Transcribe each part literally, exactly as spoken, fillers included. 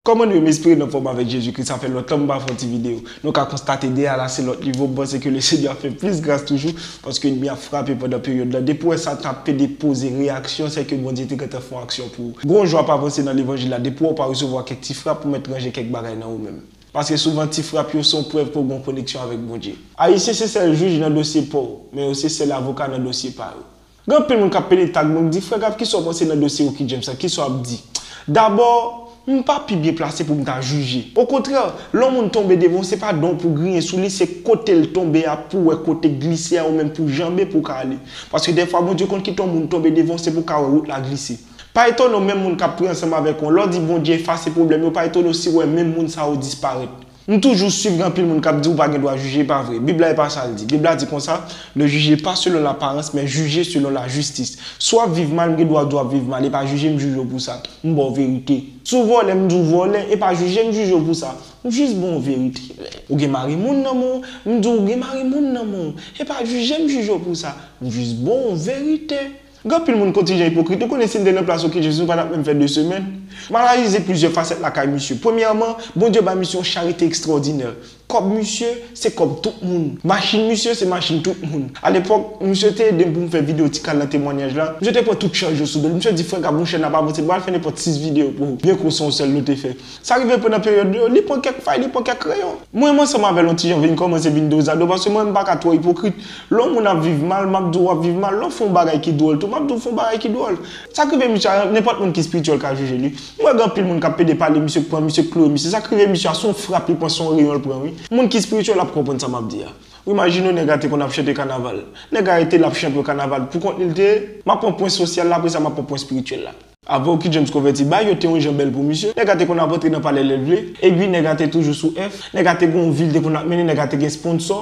Kòman nou ye? M espere n anfòm avèk Jezi Kris. Sa fè lontan m pa fè yon ti videyo. Nou ka konstate de a la se lòt nivo. M panse ke le Senyè ap fè plis gras toujou, paske ènmi ap frape pandan peryòd la. Depi w wè Satan ap pede poze reyaksyon, se ke Bondye te gentan fè yon aksyon pou ou. Gon jwa pa vanse nan levanjil la, depi w pa resevwa kèk ti frap, ou mèt ranje kèk bagay nan ou menm. Paske souvan ti frap yo se yon prèv ke w gen yon koneksyon avèk Bondye. Ayisyen se sèl jij nan dosye pa w, men yo se sèl avoka nan dosye pa yo. Gen anpil moun k ap pede tag mwen, k di, "Frè Gab, kisa w panse nan dosye Rocky James la? Kisa w ap di?" Dabò, m pa pi byen plase pou m ta jije. Okontrè, lè yon moun tonbe devan w, se pa devan w pou w griyen sou li, se kote l tonbe a pou w wè kote glise a, ou menm pou w janbe pou w ka ale. Paske dèfwa, Bondye konn kite yon moun tonbe devan w, se pou w ka wè wout la glise. Pa etone w, menm moun k ap priye ansanm avèk ou, lè w di Bondye efase pwoblèm yo, pa etone w si w wè menm moun sa yo disparèt. M toujou swiv gen anpil moun k ap di ou pa gen dwa jije, e pa vre. Bib la, e pa sa l di. Bib la di konsa, "Ne jugez pas selon l'apparence, mais jugez selon la justice." Si w ap viv mal, m gen dwa di w ap viv mal, e pa jije m jije w pou sa. M ba w verite. Si w vòlè, m di w vòlè, e pa jije m jije w pou sa. M jis ba w verite. Ou gen mari moun nan men w, m di w gen mari moun nan men w, e pa jije m jije w pou sa. M jis ba w verite. Gen anpil moun kontijan ipokrit. Ou konnen si m te nan plas Rocky James, nou pa t ap menm fè de semèn. M analize plizyè fasèt lakay misye. Premyèman, Bondye bay misye yon charite ekstwòdinè. Kòb misye, se kòb tout moun. Machin misye, se machin tout moun. Alepòk, misye te ede m pou m fè videyo ti kal nan temwanyaj la. Misye te pran tout chaj yo sou do l. Misye di, "Frè Gab, monchè, n ap avanse. M pral fè nenpòt sis videyo pou ou." Byen ke se yon sèl nou te fè. Sa rive pandan peryòd yo, li pran kèk fay, li pran kèk kreyon. Mwen, mwen ansanm avè l yon ti jan vin kòmanse vin dozado, paske mwen, m pa ka twò ipokrit. Lè yon moun ap viv mal, m ap di w w ap viv mal. Lè w fè yon bagay ki dwòl tou, m ap di w fè yon bagay ki dwòl. Sa k rive misye a, nenpòt moun ki espirityèl ka jije li. Mwen, gen anpil moun k ap pede pale misye, k pran misye, k kloure misye. Sa k rive misye a, se yon frap li pran, se yon reyon l pran, wi. Moun ki espirityèl ap konprann sa m ap di a. Ou imajine w, nèg la te konn ap chante kanaval. Nèg la rete l ap chanpyon kanaval. Pou kont li l te ye, m ap pran pwen sosyal la, apre sa, m ap pran pwen espirityèl la. Avan Rocky James konvèti, bagay yo te yon jan bèl pou misye. Nèg la te konn ap antre nan palè lè l vle. Egwi nèg la te toujou sou F. Nèg la te gen yon vi l te konn ap mennen, nèg la te gen sponsò.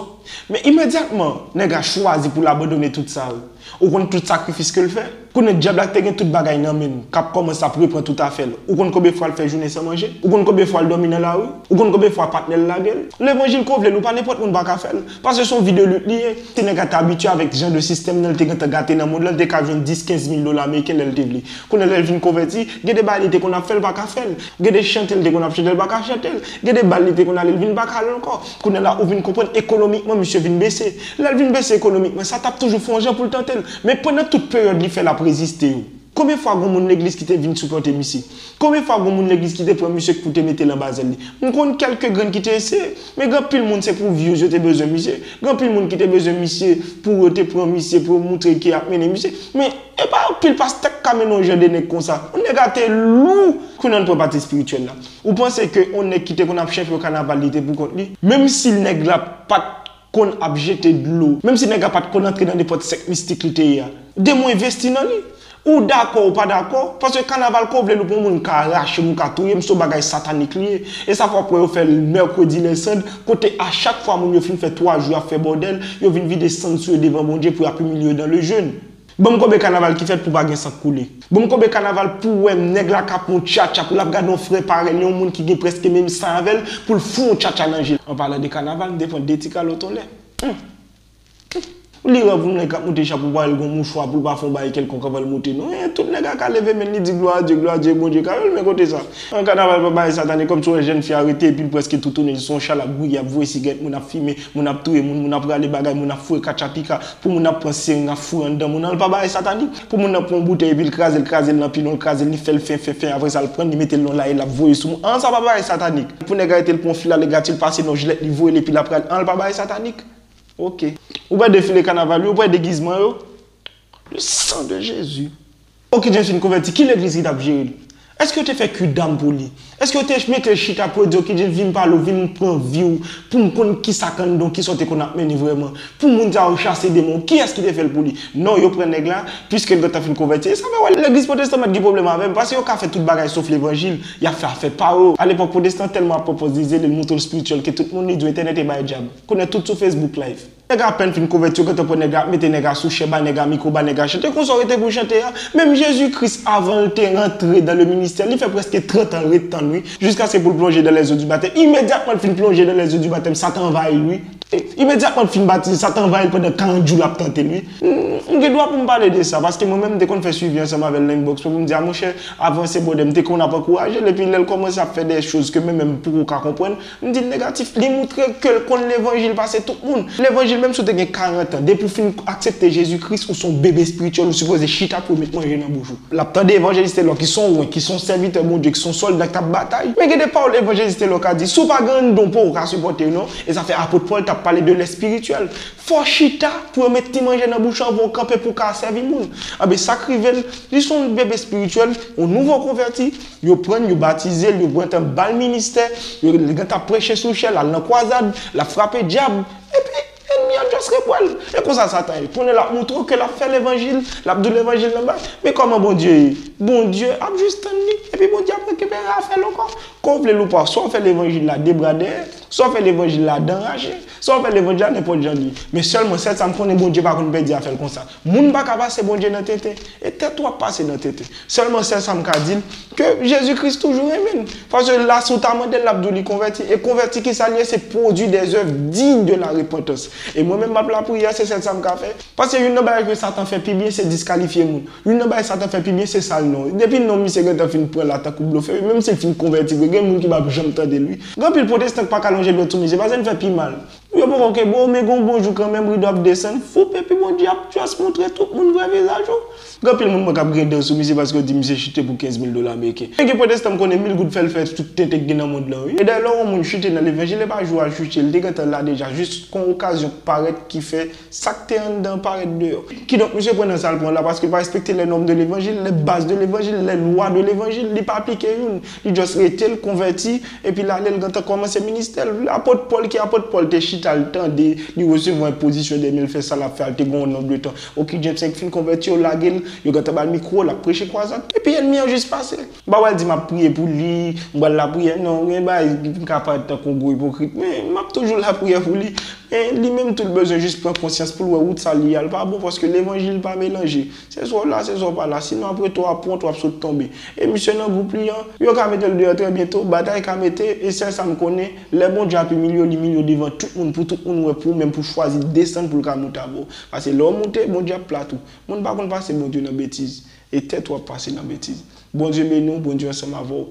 Men imedyatman, nèg la chwazi pou l abandone tout sa yo. Ou konn tout sakrifis ke l fè? Kounye a dyab la te gen tout bagay nan men l, k ap kòmanse ap repran tout afè l. Ou konn konbyen fwa l fè jounen san manje? Ou konn konbyen fwa l dòmi nan lari? Ou konn konbyen fwa patnè l lage l? Levanjil ke w vle l ou pa, nenpòt moun pa ka fè l. Paske se yon vi de lit li ye. Si nèg la te abitye avèk jan de sistèm nan, l te gentan gate nan mond lan, l te ka jwenn dis, kenz mil dola ameriken lè l te vle. Kounye a lè l vin konvèti, gen de bagay li te konn ap fè, l pa ka fè l. Gen de chante l te konn ap chante, l pa ka chante l. Gen de bal li te konn ale, l vin pa ka al ankò. Kounye a la, ou vin konprann ekonomikman, misye vin bese. Lè l vin bese ekonomikman, sa t ap toujou fè yon jan pou l tante l. Men pandan tout peryòd li fè l ap reziste yo, konbyen fwa gen moun legliz ki te vin sipòte misye? Konbyen fwa gen moun legliz ki te pran misye pou te mete l anba zèl li? M konn kèlke grenn ki te eseye, men gen anpil moun se pou views yo te bezwen misye. Gen anpil moun ki te bezwen misye pou yo te pran misye, pou yo moutre ke y ap mennen misye. Men e pa anpil pastè k ka mennen yon jan de nèg konsa. Nèg la te lou. Kounye a n pran pati espirityèl la. Ou panse ke yon nèg ki te konn ap chanpyon kanaval li te pou kont li? Menm si nèg la pa t konn ap jete dlo, menm si nèg la pa t konn antre nan nenpòt sèk mistik li te ye a, demon envesti nan li. Ou dakò ou pa dakò, paske kanaval ke w vle l ou pa, yon moun ka rache m, ou ka touye m, se yon bagay satanik li ye. E sa fè w ap wè yo fè l mèkredi lè sand, kote a chak fwa moun yo fin fè twa jou y ap fè bòdèl, yo vin vide sand sou yo devan Bondye pou y ap imilye yo dans le jeûne. Ban m konbyen kanaval ki fèt pou pa gen san k koule. Ban m konbyen kanaval pou w wè nèg la k ap yon tchatcha, pou l ap gade yon frè parèy li, yon moun ki gen prèske menm san avè l, pou l fè yon tchatcha nan je l. An palan de kanaval, m te pran de ti kalòt yon lè. Hum. Hum. Li rèv yon nèg k ap monte chapou, pa l gen yon mouchwa pou l pa fè yon bagay kèlkonk anvan l monte, non. E tout nèg la ka leve men l, li di, "Glwa a Dye, glwa a Dye, Bondye ka wè l," men kote sa? An kanaval pa bagay satanik, kòmsi w wè jèn fi a rete, epi l prèske tou tounen l se yon chala, gouye, ap voye sigèt, moun ap fimen, moun ap touye moun, moun ap rale bagay, moun ap foure katchapika, pou moun ap pran sering ap foure anndan moun, an l pa bagay satanik? Pou moun nan pran yon boutèy epi l kraze l, kraze l nan pilon, l kraze l, li fè l fen, fen, fen, apre sa l pran l, li mete l nan lari, l ap voye sou moun, an sa pa bagay satanik? Pou nèg arete l pran yon fil ale gati l pase nan jilèt li voye l epi l ap rale, an l pa bagay satanik? Oke. Ou wè defile kanaval yo, ou wè degizman yo? Le sang de Jésus. Oke, James fin konvèti, ki legliz ki t ap jere l? Èske yo te fè kidam pou li? Èske yo te mete l chita pou yo di, "Oke, James, vin pale w, vin pran vi w, pou m konn kisa k anndan w, kisa w te konn ap mennen vrèman? Pou moun sa yo chase demon, kiyès ki te fè l pou li?" Non, yo pran nèg la, piske l gentan fin konvèti. E sa fè w wè legliz pwotestan mèt gen pwoblèm avè m, paske yo ka fè tout bagay sof levanjil, y ap fè afè pa yo. Alepòk, pwotestan tèlman ap pwopozizele l, montre l espirityèl ke tout moun li di w entènèt e bay dyab. Kounye a tout sou Facebook Live. Nèg la apèn fin konvèti, yo gentan pran nèg la, ap mete nèg la sou chè, ba nèg la mikwo, ba nèg la chante. Konsa w rete pou w chante a? Menm Jezi Kris, avan l te rantre dans le ministère, li fè prèske trant an ret tann, wi, jiskaske pou l plonje dans les eaux du baptême. Imedyatman l fin plonje dans les eaux du baptême, Satan anvayi l, wi. E, imedyatman l fin batize, Satan anvayi l pandan karant jou l ap tante l, wi. M, m gen dwa pou m pale de sa, paske mwen menm m te konn fè swivi ansanm avè l nan inbox mwen pou m di, a monchè, avanse brother, m te konn ap ankouraje l, epi lè l kòmanse ap fè de choz ke mwen menm m poko ka konprann, m di l negatif. Li moutre ke l konn levanjil pase tout moun. Levanjil, menm si w te gen karant an, depi w fin aksepte Jezi Kris, ou se yon bebe espirityèl, ou sipoze chita pou w met manje nan bouch ou. L ap tande Evanjelis Telor ki se yon wen, ki se yon sèvitè Bondye, ki se yon sòlda k ap batay. Men gen de pawòl Evanjelis Telor ka di, si w pa gen andan w, w poko ka sipòte yo non. E sa fè apot Pòl t ap pale de lè espirityèl. Fò w chita pou yo met ti manje nan bouch ou anvan w kanpe pou w ka sèvi moun. Anben, sa k rive l, li se yon bebe espirityèl, yon nouvo konvèti, yo pran l, yo batize l, yo gentan ba l ministè, yo gentan ap preche sou chè, l al nan kwazad, l ap frape dyab. Epi, ènmi an just repwè l. E konsa Satan ye. Kounye a l ap moutre w ke l ap fè levanjil, l ap di w levanjil nan bay. Men kòman Bondye ye? Bondye ap jis tann li. Epi Bondye ap rekipere afè l ankò. Ke w vle l ou pa, swa w fè levanjil la de bra dèyè, swa w fè levanjil la dan rache, swa w fè levanjil la nenpòt jan li ye. Men sèlman sèl sa m konnen, Bondye pa konn pèdi afè l konsa. Moun pa ka pase Bondye nan tenten. E tèt ou ap pase nan tenten. Sèlman sèl sa m ka di l, ke Jezi Kris toujou renmen l. Paske la, si w ta mande l, l ap di w li konvèti. E konvèti ki sa l ye? Se produit des œuvres dignes de la repentance. E mwen menm m ap lapriyè, se sèl sa m ka fè. Paske youn nan bagay ke Satan fè pi byen, se diskalifye moun. Youn nan bagay Satan fè pi byen, se sal non. Depi non misye gentan fin pran la tankou blofè, menm si l fin konvèti vre, gen moun ki p ap janm tande l, wi. Gen anpil pwotestan ki pa ka lonje dwèt sou misye, paske l fè pi mal. Yo poko kenbe w, men gon bon jou kanmenm, rido ap desann, foup, epi Bondye ap just moutre tout moun vrè vizaj ou. Gen anpil moun mwen k ap griyen dan sou misye paske yo di misye chite pou kenz mil dola ameriken. Men gen pwotestan m konnen mil goud fè l fè tout tenten k gen nan mond lan, wi. E dayè, lè yon moun chite nan levanjil, e pa jou a l chite, li te gentan la deja, jis kon okazyon k parèt ki fè sa k te anndan parèt deyò. Kidonk, misye pran nan sa l pran la, paske l pa respekte les normes de l'évangile, les bases de l'évangile, les lois de l'évangile, li pa aplike youn. Li just rete l konvèti, epi l ale, l gentan kòmanse ministè l. Apot Pòl, ki apot Pòl te chita, l tande, li resevwa enpozisyon dèyè l fè sa l ap fè a, l te gen yon nonb de tan. Oki James senk fin konvèti, yo lage l, yo gentan ba l mikwo, l ap preche kwazad. Epi ènmi an jis pase. M pa pral di m ap priye pou li, m pral lapriyè, non, gen bagay m ka parèt tankou yon gwo ipokrit, men m ap toujou lapriyè pou li. Men li menm tou l bezwen jis pran konsyans pou l wè wout sa li ye a, l pa bon, paske levanjil pa melanje. Se swa w la, se swa w pa la. Sinon, apre twa pwent, w ap sot tonbe. E misye nan gwoup li an, yo ka mete l deyò trè byento, batay ka mete, e sèl sa m konnen, lè Bondye ap imilye w, l imilye w devan tout moun, pou tout moun wè, pou ou menm pou chwazi desann pou l ka moute avè w. Paske lè w moute, Bondye ap plat ou. Moun pa konn pase Bondye nan betiz. E tèt ou ap pase nan betiz. Bondye beni w, Bondye ansanm avè w.